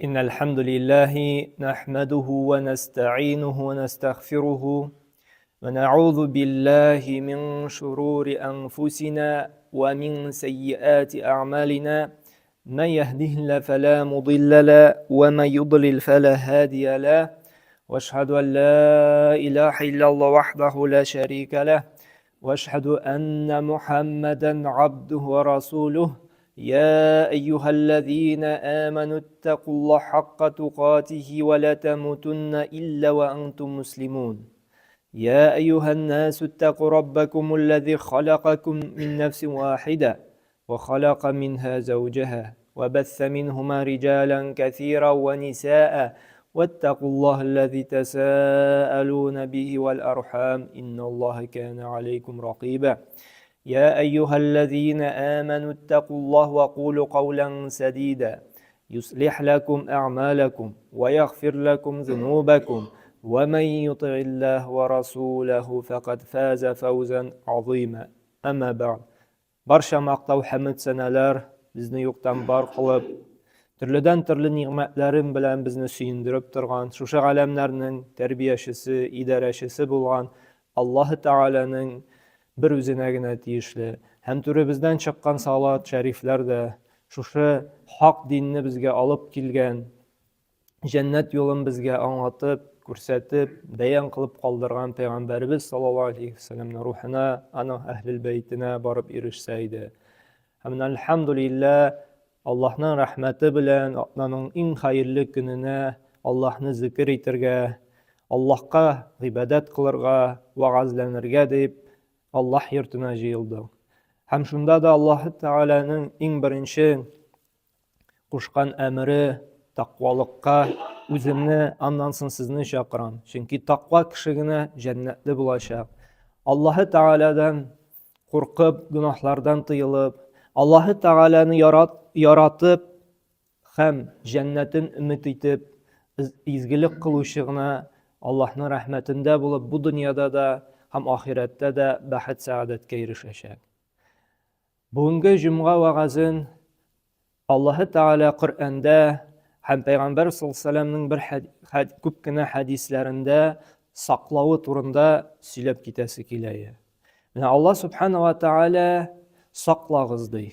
إن الحمد لله نحمده ونستعينه ونستغفره ونعوذ بالله من شرور أنفسنا ومن سيئات أعمالنا من يهده الله فلا مضل له ومن يضلل فلا هادي له واشهد أن لا إله إلا الله وحده لا شريك له واشهد أن محمدا عبده ورسوله يا أيها الذين آمنوا اتقوا الله حق تقاته ولا تموتن إلا وأنتم مسلمون يا أيها الناس اتقوا ربكم الذي خلقكم من نفس واحدة وخلق منها زوجها وبث منهما رجالا كثيرا ونساء واتقوا الله الذي تساءلون به والأرحام إن الله كان عليكم رقيبا يا أيها الذين آمنوا اتقوا الله وقولوا قولا سديدا يصلح لكم أعمالكم ويغفر لكم ذنوبكم ومن يطع الله ورسوله فقد فاز فوزا عظيما أما بعد Барча мактау хәмед сәнәләр безне юктан бар кылып, төрледән төрле нигъмәтләрен белән безне сөендереп торган, шушы галәмнәрнең тәрбиячесе, идарәчесе булган Аллаһы Тәгаләнең бер үзенә генә тиешле. Һәм түребездән чыккан салат шәрифләр дә шушы хак динне безгә алып килгән, җәннәт юлын безгә аңлатып, күрсәтеп, бәян кылып калдырган пәйгамбәребез саллаллаһу алейхи вәсәлләмнең рухына, аның әһлел бәйтенә барып ирешсә иде. Һәм менә әлхәмдүлилләһ, Аллаһның рәхмәте белән атнаның иң хәерле көненә Аллаһны зикер итәргә, Аллаһка гыйбадәт кылырга, вәгазьләнергә дип Аллаһ йортына җыелдык. Һәм шунда да Аллаһ Тәгаләнең иң беренче кушкан әмере тәкъвалыкка үземне, аннан соң сезне чакырам. Чөнки тәкъва кеше генә җәннәтле булачак. Аллаһы Тәгаләдән куркып, гөнаһлардан тыелып, Аллаһы Тәгаләне ярат, яратып һәм җәннәтен өмет итеп, изгелек кылучы гына Аллаһның рәхмәтендә булып, бу дөньяда да һәм ахирәттә дә бәхет-сәгадәткә ирешәчәк. Бүгенге җомга вәгазен Аллаһы Тәгалә Коръәндә һәм Пәйгамбәр саллаллаһу бер күп кенә хәдисләрендә саклавы турында сөйләп китәсе килә. Менә Аллаһ субхана ва тәгалә саклагыз ди.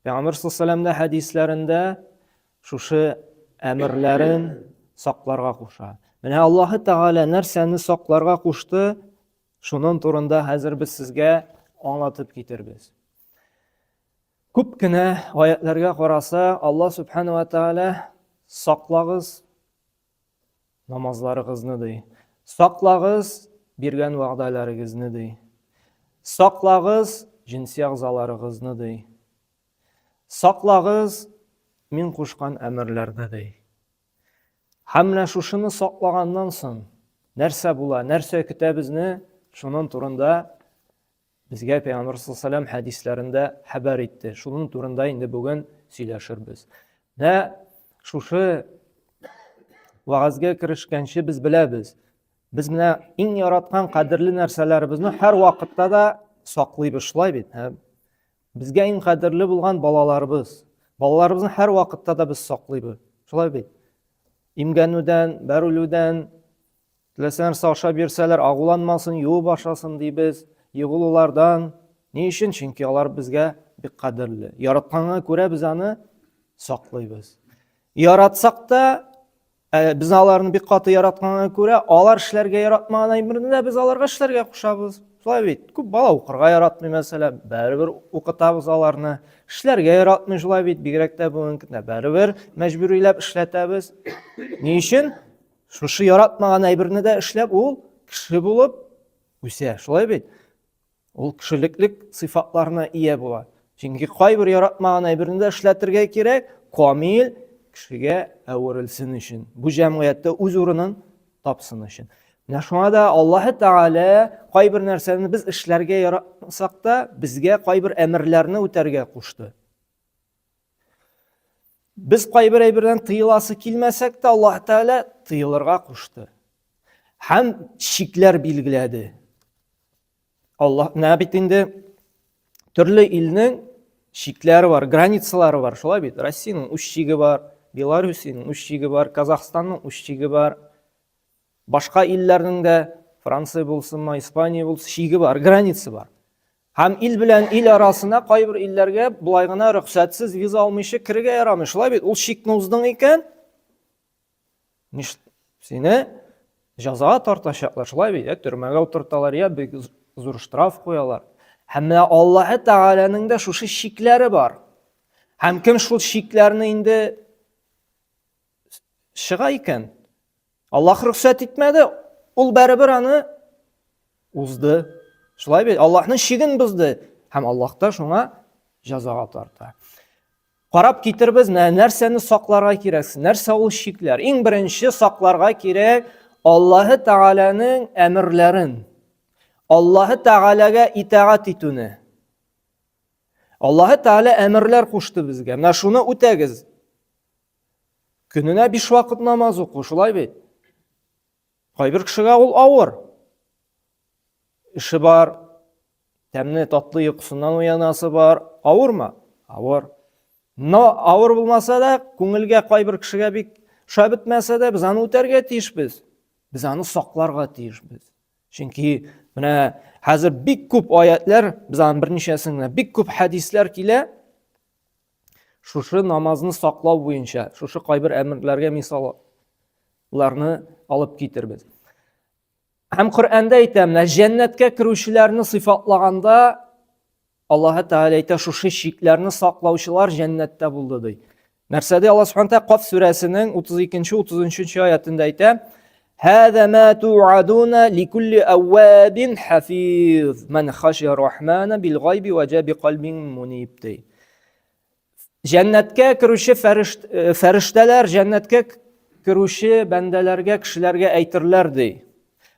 Пәйгамбәр саллаллаһу хәдисләрендә шушы әмерләрен сакларга куша. Менә Аллаһы Тәгалә нәрсәне сакларга кушты, Шуның турында хәзер без сезгә аңлатып китербез. Күп кенә аятләргә караса, Алла Субхану ва Тааля саклагыз намазларыгызны ди. Саклагыз биргән вәгъдәләрегезне ди. Саклагыз җенси әгъзаларыгызны ди. Саклагыз мин кушкан әмерләрне ди. Һәм менә шушыны саклаганнан соң нәрсә була, нәрсә көтә безне, шуның турында безгә Пәйгамбәр саллаллаху хәдисләрендә хәбәр итте. Шуның турында инде бүген сөйләшербез. Менә шушы вәгазьгә керешкәнче без беләбез. Без менә иң яраткан кадерле нәрсәләребезне һәр вакытта да саклыйбыз, шулай бит? Безгә иң кадерле булган балаларыбыз. Балаларыбызны һәр вакытта да без саклыйбыз. Шулай бит. Имгәнүдән, бәрелүдән, теләсә нәрсә аша бирсәләр, агуланмасын, юып ашасын дибез. Егылулардан. Ни өчен? Чөнки алар безгә бик кадерле. Яратканга күрә без аны саклыйбыз. Яратсак та, Ә, без аларны бик каты яратканга күрә, алар эшләргә яратмаган әйберне дә без аларга эшләргә кушабыз. Шулай бит. Күп бала укырга яратмый, мәсәлән, бәрібер укытабыз аларны. Эшләргә яратмый, шулай бит, бигрәк тә бүгенге көндә бәрібер мәҗбүриләп эшләтәбез. Ни өчен? Шушы яратмаган әйберне дә эшләп, ул кеше булып үсә, шулай бит. Ул кешелеклек сыйфатларына ия була. Чөнки кайбер яратмаган әйберне дә эшләтергә кирәк, камил кешегә әверелсен өчен, бу җәмгыятьтә үз урынын тапсын өчен. Менә шуңа да Аллаһы Тәгалә кайбер нәрсәне без эшләргә яратмасак та, безгә кайбер әмерләрне үтәргә кушты. Без кайбер әйбердән тыеласы килмәсәк тә, Аллаһ Тәгалә тыелырга кушты. Һәм чикләр билгеләде. Аллаһ менә бит инде төрле илнең чикләре бар, границалары бар, шулай бит? Россиянең үз чиге бар, Белоруссиянең үз чиге бар, Казахстанның үз чиге бар. Башка илләрнең дә, Франция булсынмы, Испания булсын, чиге бар, граница бар. Һәм ил белән ил арасына кайбер илләргә болай гына рөхсәтсез виза алмыйча керергә ярамый. Шулай бит, ул чикне уздың икән, сине җәзага тартачаклар. Шулай бит, я төрмәгә утырталар, я бик зур штраф куялар. Һәм менә Аллаһы Тәгаләнең дә шушы чикләре бар. Һәм кем шул чикләрне инде чыга икән, Аллаһ рөхсәт итмәде, ул бәребер аны узды. Шулай бит, Аллаһның чиген бозды һәм Аллаһ та шуңа җәзага тарта. Карап китербез, менә нәрсәне сакларга кирәк, нәрсә ул чикләр? Иң беренче сакларга кирәк Аллаһы Тәгаләнең әмерләрен. Аллаһы Тәгаләгә итагать итүне. Аллаһы Тәгалә әмерләр кушты безгә. Менә шуны үтәгез. Көненә биш вакыт намаз уку, шулай бит? Кайбер кешегә ул авыр. Эше бар, тәмне татлы йокысыннан уянасы бар. Авырмы? Авыр. Но авыр булмаса да, күңелгә кайбер кешегә бик шәп бетмәсә дә, без аны үтәргә тиешбез. Без аны сакларга тиешбез. Чөнки менә хәзер бик күп аятлар, без аның берничәсен генә, бик күп хәдисләр килә. Шушы намазны саклау буенча, шушы кайбер әмерләргә мисалларны алып китербез. Һәм Коръәндә әйтә, менә җәннәткә керүчеләрне сыйфатлаганда Аллаһы Тәгалә әйтә, шушы чикләрне саклаучылар җәннәттә булды ди. Нәрсә ди Аллаһ Субхану Тәгалә Каф сүрәсенең 32-33 аятында әйтә: "Һаза ма туадуна ликулли аввабин хафиз, ман хашия рахмана бил гайби ва җа бикальбин муниб" ди. Җәннәткә керүче э, фәрештәләр җәннәткә керүче бәндәләргә, кешеләргә әйтерләр ди.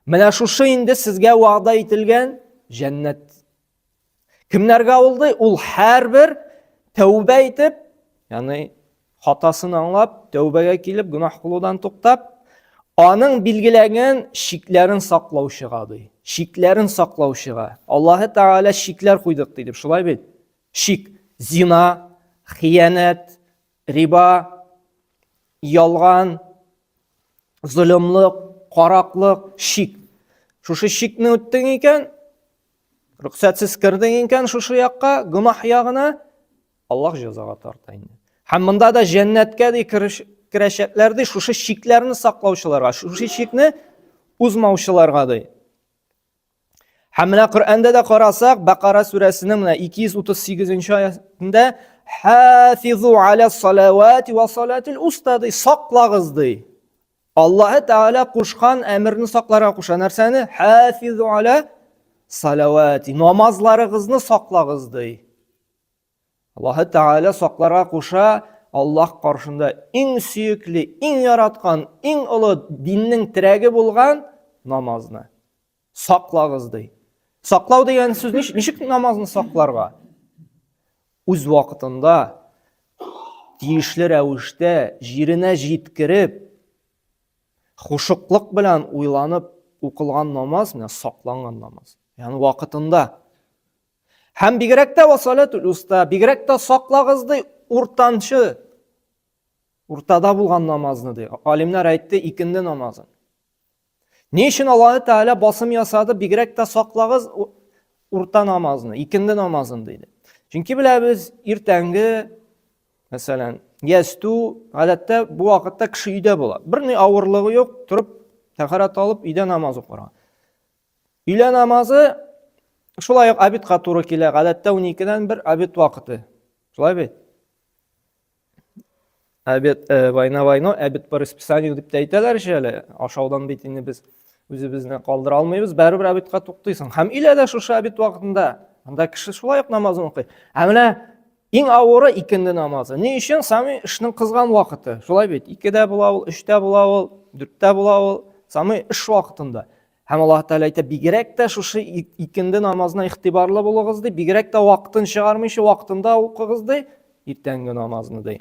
Менә шушы инде сезгә вәгъдә ителгән җәннәт. Кемнәргә ул ди? Ул һәрбер тәүбә итеп, ягъни хатасын аңлап, тәүбәгә килеп, гөнаһ кылудан туктап, аның билгеләгән чикләрен саклаучыга ди. Чикләрен саклаучыга. Аллаһы Тәгалә чикләр куйдык диде, шулай бит? Шик, зина, хыянәт, риба, ялган, золымлык, караклык, шик. Шушы шикне үттең икән, рөхсәтсез кердең икән шушы якка, гөнаһ ягына, Аллаһ җәзага тарта инде. Һәм монда да җәннәткә ди керәчәкләр ди, шушы шикләрне саклаучыларга, шушы шикне узмаучыларга ди. Һәм менә Коръәндә дә карасак, Бакара сүрәсенең менә 238 аятында Хафизу аля салавати ва салатил уста ди, саклагыз ди. Аллаһы Тәгалә кушкан әмерне сакларга куша. Нәрсәне? Хафизу аля салавати. Намазларыгызны саклагыз ди. Аллаһы Тәгалә сакларга куша, Аллаһ каршында иң сөекле, иң яраткан, иң олы диннең терәге булган намазны. Саклагыз ди. Саклау дигән сүз ничек, ничек намазны сакларга? Үз вакытында тиешле рәвештә җиренә җиткереп, хушыклык белән уйланып укылган намаз менә сакланган намаз. Ягъни вакытында. Һәм бигрәк тә васалатул уста, бигрәк тә саклагыз ди уртанчы уртада булган намазны ди. Алимнар әйтте икенде намазын. Ни өчен Аллаһы Тәгалә басым ясады, бигрәк тә саклагыз урта намазны, икенде намазын диде. Чөнки беләбез, иртәнге, мәсәлән, ястү, гадәттә бу вакытта кеше өйдә була. Берни авырлыгы юк, торып тәһарәт алып өйдә намаз укырга. Өйлә намазы шулай ук обедка туры килә. Гадәттә 12-дән бер обед вакыты. Шулай бит? Обед э, война война, обед по расписанию дип тә әйтәләр ич әле. Ашаудан бит инде без үзебезне калдыра алмыйбыз, барыбер обедка туктыйсың. Һәм өйлә дә шушы обед вакытында анда кеше шулай ук намазын укый. Ә менә иң авыры икенде намазы. Ни өчен? Сами эшнең кызган вакыты. Шулай бит. Икедә була ул, өчтә була ул, дүрттә була ул. Сами эш вакытында. Һәм Аллаһ Тәгалә әйтә, бигрәк тә шушы икенде намазына игътибарлы булыгыз ди, бигрәк тә вакытын чыгармыйча вакытында укыгыз ди, иртәнге намазны ди.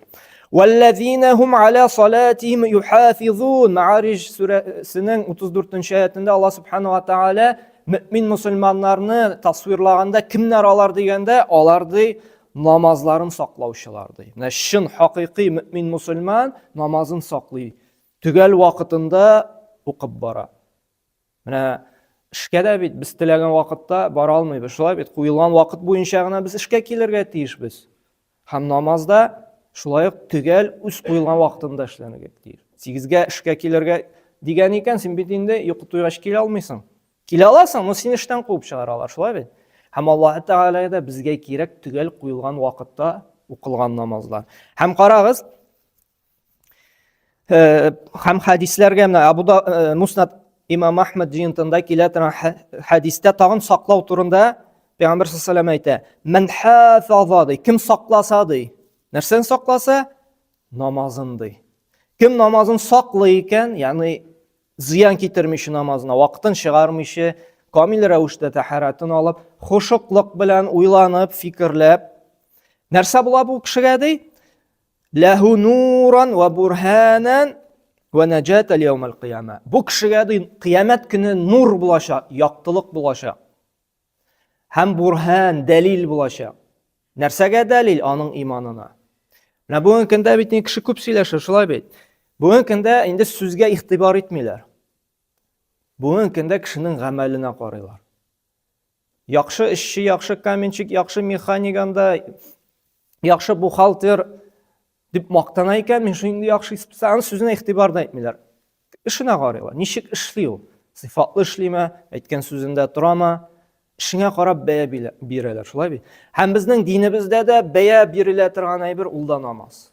Валлазина хум аля салатихим юхафизун. Маариж сүрәсенең 34 нче аятында Аллаһ субхану ва тааля мөмин мусульманнарны тасвирлаганда кемнәр алар дигәндә, алар ди намазларын саклаучылар ди. Менә чын хакыйкый мөмин мусульман намазын саклый. Төгәл вакытында укып бара. Менә эшкә дә бит без теләгән вакытта бара алмыйбыз. Шулай бит, куелган вакыт буенча гына без эшкә килергә тиешбез. Һәм намазда шулай ук төгәл үз куелган вакытында эшләнергә тиеш. 8-гә эшкә килергә дигән икән, син бит инде йокы туйгач килә алмыйсың. Килә аласың, но сине эштән куып чыгаралар, шулай бит? Һәм Аллаһ Тәгаләгә дә безгә кирәк төгәл куелган вакытта укылган намазлар. Һәм карагыз, э, һәм хәдисләргә менә Абу да, э, Муснад Имам Ахмад җыентында килә торган хәдистә тагын саклау турында Пәйгамбер саллаллаху алейһи әйтә: "Ман хафаза" ди, кем сакласа ди. Нәрсәне сакласа? Намазын ди. Кем намазын саклый икән, ягъни зыян китермичә намазына, вакытын чыгармыйча, камил рәвештә тәһарәтен алып, хошыклык белән уйланып, фикерләп, нәрсә була бу кешегә ди? Ләһу нуран ва бурханан ва наҗата лияумал кыяма. Бу кешегә ди кыямәт көне нур булачак, яктылык булачак. Һәм бурһан, дәлил булачак. Нәрсәгә дәлил? Аның иманына. Менә бүгенге көндә бит инде кеше күп сөйләшә, шулай бит. Бүгенге көндә инде сүзгә игътибар итмиләр. Бүгенге көндә кешенең гамәленә карыйлар. Яхшы эшче, яхшы каменщик, яхшы механик анда, яхшы бухгалтер дип мактана икән, мин шундый яхшы специалист, сүзенә игътибар да итмиләр. Эшенә карыйлар. Ничек эшли ул? Сыйфатлы эшлиме? Әйткән сүзендә торамы? Эшеңә карап бәя бирәләр, шулай бит? Һәм безнең динебездә дә бәя бирелә торган әйбер ул да намаз.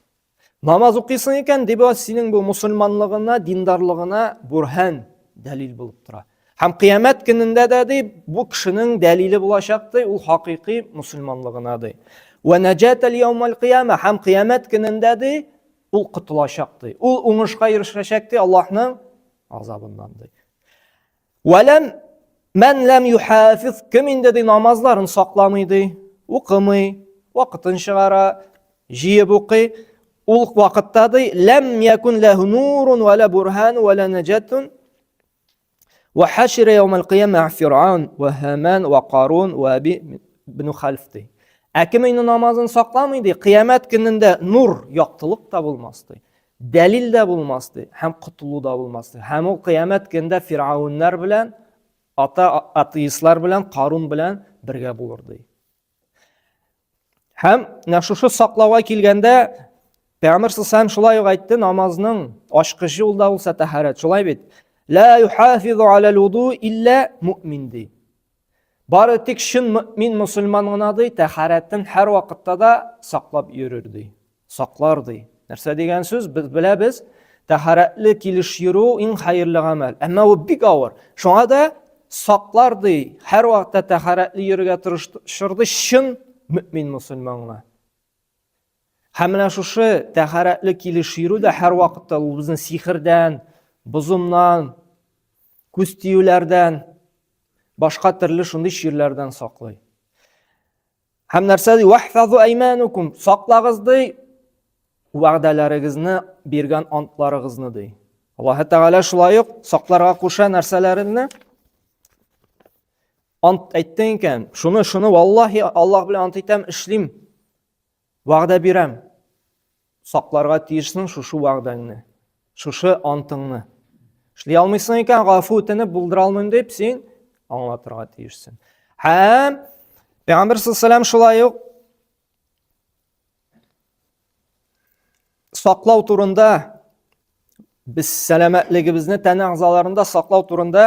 Намаз укыйсың икән, дип синең бу мусульманлыгына, диндарлыгына бурһан, дәлил булып тора. Һәм кыямәт көнендә дә ди, бу кешенең дәлиле булачак ди, ул хакыйкый мусульманлыгына ди. Вә наҗатал яумал кыяма һәм кыямәт көнендә ди, ул котылачак ди. Ул уңышка ирешәчәк ди Аллаһның азабыннан ди. Вәләм мән ләм юхафиз кем инде ди намазларын сакламый ди, укымый, вакытын чыгара, җыеп укый, ул вакытта ди ләм якун ләһу нурун ва ла бурхан ва ла наҗатун ва хашира яумал кыяма фиръаун ва һаман ва карун ва аби бну хальф ди. Ә кем инде намазын сакламый ди, кыямәт көнендә нур, яктылык та булмас ди. Дәлил дә булмас ди, һәм котылу да булмас ди. Һәм ул кыямәт көнендә фиръауннар белән, ата атеистлар белән, Карун белән бергә булыр ди. Һәм менә шушы саклауга килгәндә, Пәйгамбер саллаллаху шулай ук әйтте, намазның ачкычы ул да булса тәһарәт. Шулай бит. Ла юхафизу аля вуду илля муъмин ди. Бары тик чын мөмин мусульман гына ди, тәһарәтен һәр вакытта да саклап йөрер ди. Саклар ди. Нәрсә дигән сүз? Без беләбез, тәһарәтле килеш йөрү иң хәерле гамәл. Әмма ул бик авыр. Шуңа да саклар ди, һәр вакытта тәһарәтле йөрергә тырышыр ди чын мөмин мусульман гына. Һәм менә шушы тәһарәтле килеш йөрү дә һәр вакытта ул безне сихердән, бозымнан, күз тиюләрдән, башка төрле шундый чирләрдән саклый. Һәм нәрсә ди? Вахфазу айманукум. Саклагыз ди вәгъдәләрегезне, биргән антларыгызны ди. Аллаһ Тәгалә шулай ук сакларга куша нәрсәләреңне. Ант әйттең икән, шуны, шуны валлаһи Аллаһ белән ант итәм, эшлим. Вәгъдә бирәм. Сакларга тиешсең шушы вәгъдәңне, шушы антыңны. Эшли алмыйсың икән, гафу үтенеп булдыра алмыйм дип син аңлатырга тиешсең. Һәм Пәйгамбер саллаллаху шулай ук саклау турында без сәламәтлегебезне тән әгъзаларында саклау турында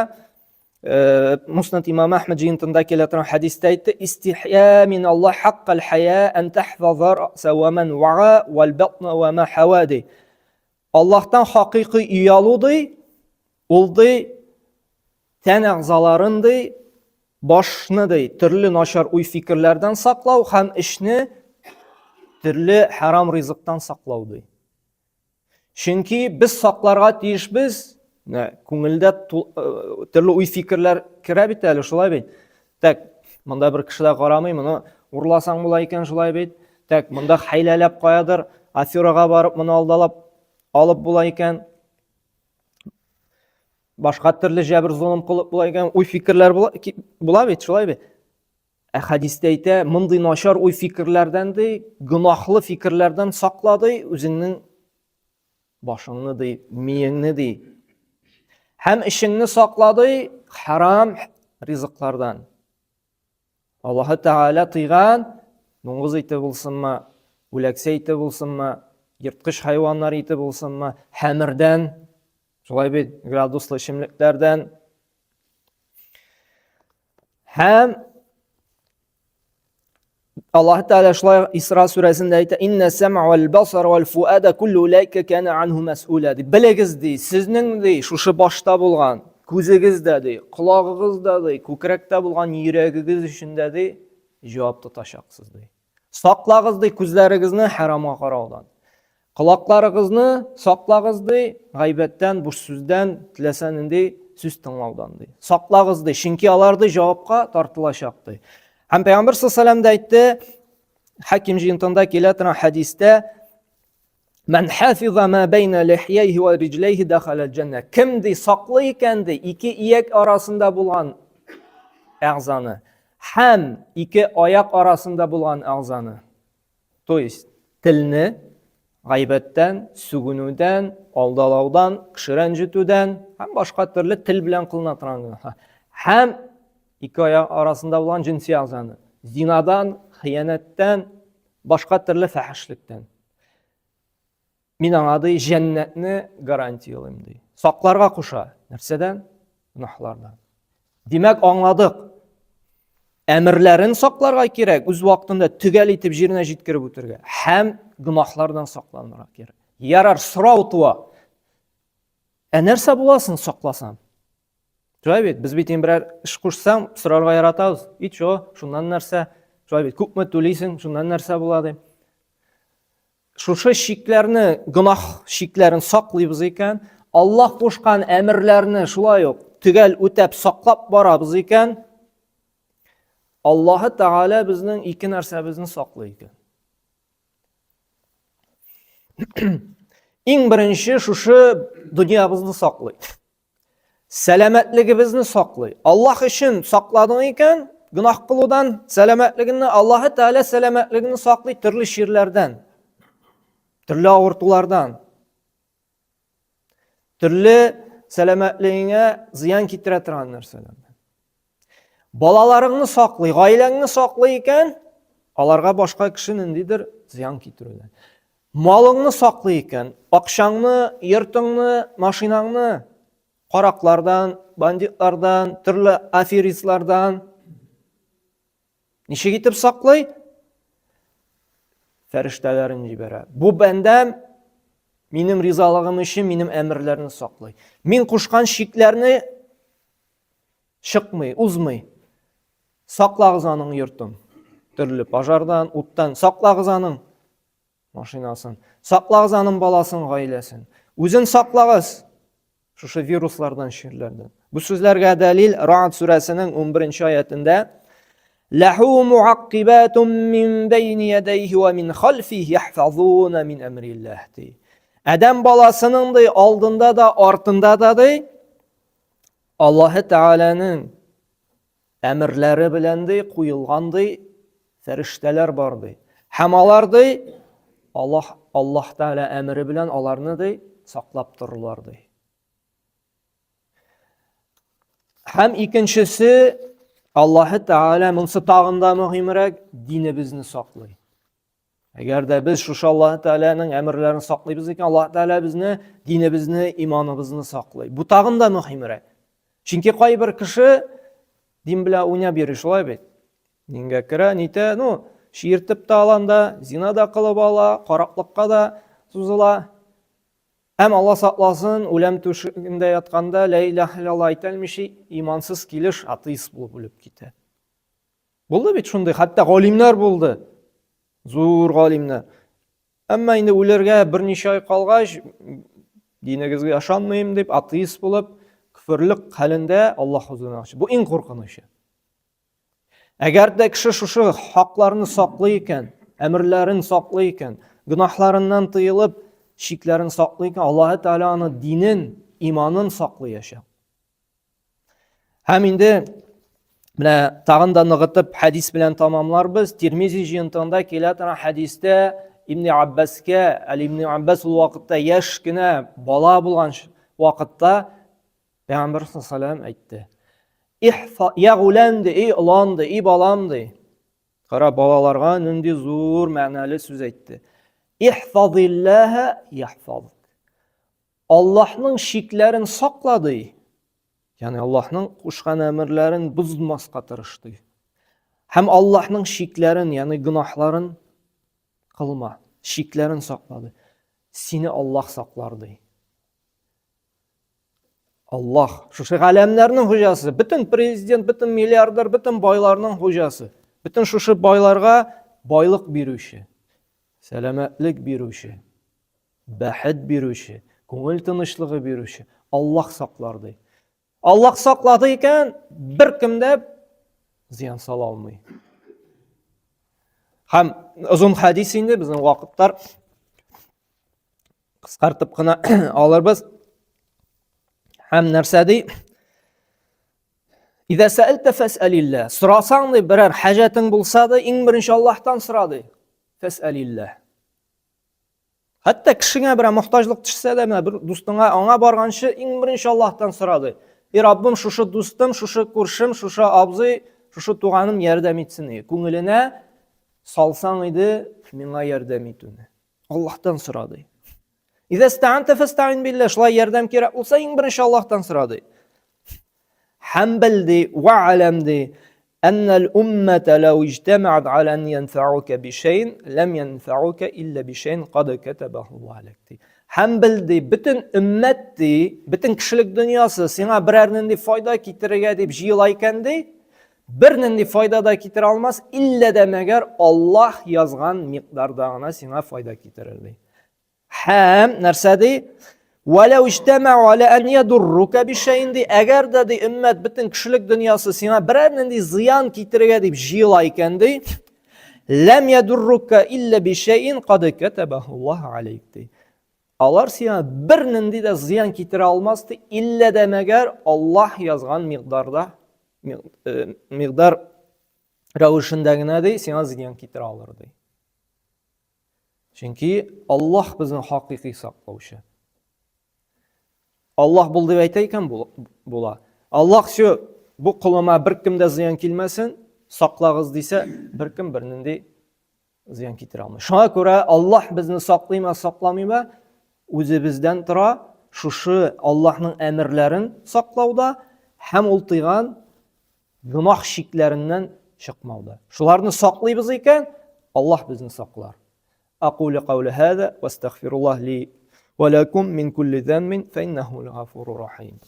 э, Муснад имам Әхмәд җыентында килә торган хәдистә әйтте, истихя мин Аллаһ хаккал хая ан тахфаза рәса ва ман вага вал батна ва ма хава ди. Аллаһтан хакыйкый оялу ди, ул ди тән әгъзаларын ди, башны ди, төрле начар уй-фикерләрдән саклау һәм эшне төрле харам ризыктан саклау ди. Чөнки без сакларга тиешбез. Менә күңелдә э, төрле уй-фикерләр керә бит әле, шулай бит. Так, монда бер кеше дә карамый, моны урласаң була икән, шулай бит. Так, монда хәйләләп каядыр, аферага барып моны алдалап алып була икән. Башка төрле җәбер золым кылып була икән, уй-фикерләр була, була бит, шулай бит. Ә хәдистә әйтә, мондый начар уй-фикерләрдән ди, гөнаһлы фикерләрдән сакла ди, үзеңнең башыңны ди, миеңне ди. Һәм эшеңне сакла ди, харам ризыклардан. Аллаһы Тәгалә тыйган, дуңгыз ите булсынмы, үләксә ите булсынмы, ерткыч хайваннар ите булсынмы, хәмердән, шулай бит, градуслы эчемлекләрдән. Һәм Аллаһ Тәгалә шулай Исра сүрәсендә әйтә: "Инна сам'a вал басар вал фуада куллу улайка кана анху мас'ула" ди. Белегез ди, сезнең ди, шушы башта булган күзегез дә ди, колагыгыз да ди, күкрәктә булган йөрәгегез өчен дә ди, җавап тотачаксыз ди. Саклагыз ди күзләрегезне хәрамга караудан. Колакларыгызны саклагыз ди, гайбәттән, буш сүздән, теләсә нинди сүз тыңлаудан ди. Саклагыз ди, чөнки алар ди җавапка тартылачак ди. Һәм Пәйгамбер саллаллаху алейһи әйтте, Хаким җыентында килә торган хәдистә, Мән хафиза ма бәйнә лихьяйһи ва риҗләйһи дахаля җәннә. Кем ди саклый икән ди ике ияк арасында булган әгъзаны һәм ике аяк арасында булган әгъзаны. То есть телне гайбәттән, сүгенүдән, алдалаудан, кеше рәнҗетүдән һәм башка төрле тел белән кылына торган гөнаһлар. Һәм ике аяк арасында булган җенси әгъзаны. Зинадан, хыянәттән, башка төрле фәхешлектән. Мин аңа ди җәннәтне гарантиялыйм ди. Сакларга куша. Нәрсәдән? Гөнаһлардан. Димәк, аңладык. Әмерләрен сакларга кирәк, үз вакытында төгәл итеп җиренә җиткереп үтергә һәм гөнаһлардан сакланырга кирәк. Ярар, сорау туа. Ә нәрсә буласың сакласам? Шулай бит, без бит инде берәр эш кушсаң, сорарга яратабыз. И чо, шуннан нәрсә? Шулай бит, күпме түлисең, шуннан нәрсә була дип. Шушы чикләрне, гөнаһ чикләрен саклыйбыз икән, Аллаһ кушкан әмерләрне шулай ук төгәл үтәп саклап барабыз икән, Аллаһы Тәгалә безнең ике нәрсәбезне саклый икән. Иң беренче шушы дөньябызны саклый. Сәламәтлегебезне саклый. Аллаһ өчен сакладың икән, гөнаһ кылудан сәламәтлегеңне Аллаһы Тәгалә сәламәтлегеңне саклый төрле чирләрдән, төрле авыртулардан, төрле сәламәтлегеңә зыян китерә торган нәрсәләрдән. Балаларыңны саклый, гаиләңне саклый икән, аларга башка кеше ниндидер зыян китерүдән. Малыңны саклый икән, акчаңны, йортыңны, машинаңны караклардан, бандитлардан, төрле аферистлардан ничек итеп саклый? Фәрештәләрен җибәрә. Бу бәндәм минем ризалыгым өчен минем әмерләрне саклый. Мин кушкан чикләрне Чыкмый, узмый. Саклагыз аның йортын. Төрле пожардан, уттан саклагыз аның машинасын. Саклагыз аның баласын, гаиләсен. Үзен саклагыз шушы вируслардан, чирләрдән. Бу сүзләргә дәлил Рa'д сүрәсенең 11 аятендә Ләху муаккибатун мин бәйни ядәйһи ва мин хальфиһи яхфазуна мин әмрилләһ ди. Адәм баласының ди алдында да артында да ди Аллаһы Тәгаләнең әмерләре белән ди куелган ди фәрештәләр бар ди. Һәм алар ди Аллаһ Аллаһ Тәгалә әмере белән аларны ди саклап торырлар ди. Һәм икенчесе Аллаһы Тәгалә монсы тагын да мөһимрәк динебезне саклый. Әгәр дә без шушы Аллаһ Тәгаләнең әмерләрен саклыйбыз икән, Аллаһ Тәгалә безне, динебезне, иманыбызны саклый. Бу тагын да мөһимрәк. Чөнки кайбер кеше дин белән уйнап йөри, шулай бит. Дингә керә, нитә, ну, чиертеп тә ала анда, зина да кылып ала, караклыкка да сузыла. Һәм Алла сакласын, үләм түшегендә ятканда, лә илаһ иллаллаһ әйтә алмыйча, имансыз килеш атеист булып үлеп китә. Булды бит шундый, хәтта галимнәр булды. Зур галимнәр. Әмма инде үлергә берничә ай калгач, динегезгә ышанмыйм дип, атеист булып, көферлек хәлендә Аллаһ хузурына чыга. Бу иң куркынычы. Әгәр дә кеше шушы хакларны саклый икән, әмерләрен саклый икән, гөнаһларыннан тыелып, чикләрен саклый икән, Аллаһ Тәгалә аны динен, иманын саклыячак. Һәм инде Менә тагын да ныгытып хәдис белән тамамларбыз. Тирмизи җыентыгында килә торган хәдистә Ибн Аббаска, әле Ибн Аббас ул вакытта яшь кенә бала булган вакытта Пәйгамбер саллаллаху әйтте. Ихфа я гулам ди, эй олан ди, эй балам ди. Кара балаларга нинди зур мәгънәле сүз әйтте. Ихфазиллаһа яхфазк. Аллаһның чикләрен сакла ди. Ягъни Аллаһның кушкан әмерләрен бозмаска тырыш ди. Һәм Аллаһның чикләрен, ягъни гөнаһларын кылма, чикләрен сакла ди. Сине Аллаһ саклар ди. Аллаһ, шушы галәмнәрнең хуҗасы, бөтен президент, бөтен миллиардер, бөтен байларның хуҗасы, бөтен шушы байларга байлык бирүче, сәламәтлек бирүче, бәхет бирүче, күңел тынычлыгы бирүче Аллаһ саклар ди. Аллаһ саклады икән, беркем дә зыян сала алмый. Һәм озын хәдис инде безнең вакытлар кыскартып кына алырбыз. Һәм нәрсә ди? Иза сәэлтә фәсәлилла. Сорасаң ди, берәр хаҗәтең булса да, иң беренче Аллаһтан сора ди. Фәсәлилла. Хәтта кешеңә берәр мохтаҗлык төшсә дә, менә бер дустыңа, аңа барганчы иң беренче Аллаһтан сора ди. И Раббым, шушы дустым, шушы күршем, шушы абзый, шушы туганым ярдәм итсен ди. Күңеленә салсаң иде миңа ярдәм итүне. Аллаһтан сора ди. Иза стаанта фастаин билла, шулай ярдәм кирәк булса, иң беренче Аллаһтан сора ди. Һәм бел ди, вә'алам ди, әннәл уммата лау иҗтәмә'ат аля ан янфә'ука бишәйн, ләм янфә'ука илля бишәйн кад катабаху Аллаһ ләк ди. Һәм бел ди, бөтен өммәт ди, бөтен кешелек дөньясы сиңа берәр нинди файда китерергә дип җыела икән ди, Бернинди файда да китерә алмас, иллә дә мәгәр Аллаһ язган микъдарда гына сиңа файда китерер ди. Һәм нәрсә ди? Вәләү иҗтәмәу аля ан ядуррука бишәйн ди. Әгәр дә ди өммәт бөтен кешелек дөньясы сиңа берәр нинди зыян китерергә дип җыела икән ди, ләм ядуррука илля бишәйн кад катабаху Аллаһ алейк ди. Алар сиңа бернинди дә зыян китерә алмас ди, иллә дә мәгәр Аллаһ язган микъдарда э, микъдар рәвешендә генә ди, сиңа зыян китерә алыр ди. Чөнки Аллаһ безне хакыйкый саклаучы. Аллаһ бул дип әйтә икән, була. Аллаһ все, бу колыма беркем дә зыян килмәсен, саклагыз дисә, беркем бернинди зыян китерә алмый. Шуңа күрә Аллаһ безне саклыймы, сакламыймы, үзебездән тора шушы Аллаһның әмерләрен саклауда һәм ул тыйган гөнаһ чикләреннән чыкмауда. Шуларны саклыйбыз икән, Аллаһ безне саклар. Акулю каули хаза ва астагфируллаһ ли ва лакум мин кулли занбин фа иннаху гафурur рахим.